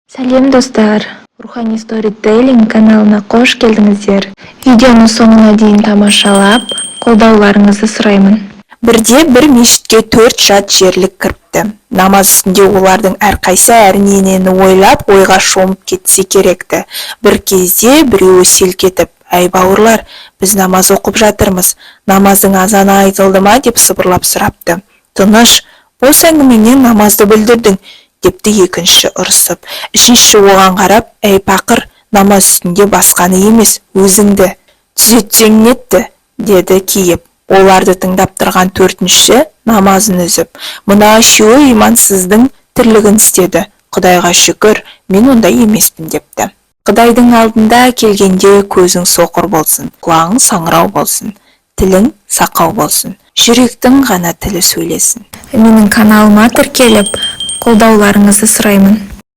Сәлем, достар! Рухани сторителлинг каналына қош келдіңіздер! Видеоны соңына дейін тамашалап, қолдауларыңызды сұраймын. Бірде бір мешітке төрт жат жерлік кіріпті. Намаз үстінде олардың әрқайсысы әрнені ойлап, ойға шомып кетсе керек-ті. Бір кезде біреуі селк етіп: «Әй, бауырлар, біз намаз оқып жатырмыз, намаздың азаны айтылды ма?» – деп сыбырлап сұрапты. «Тыныш, бос әңгімеңнен намазды бүлдірдің», – депті екіншісі ұрысып. Үшіншісі оған қарап: «Әй, пақыр, намаз үстінде басқаны емес, өзіңді түзетсең нетті?» – деді кейіп. Оларды тыңдап тұрған төртіншісі намазын үзіп: «Мына үшеуі имансыздың тірлігін істеді, Құдайға шүкір, мен ондай емеспін», – депті. Құдайдың алдында келгенде көзің соқыр болсын, құлағың саңырау болсын, тілің сақау болсын, жүректің ғана тілі сөйлесін. Менің каналыма тіркеліп, қолдауларыңызды сұраймын.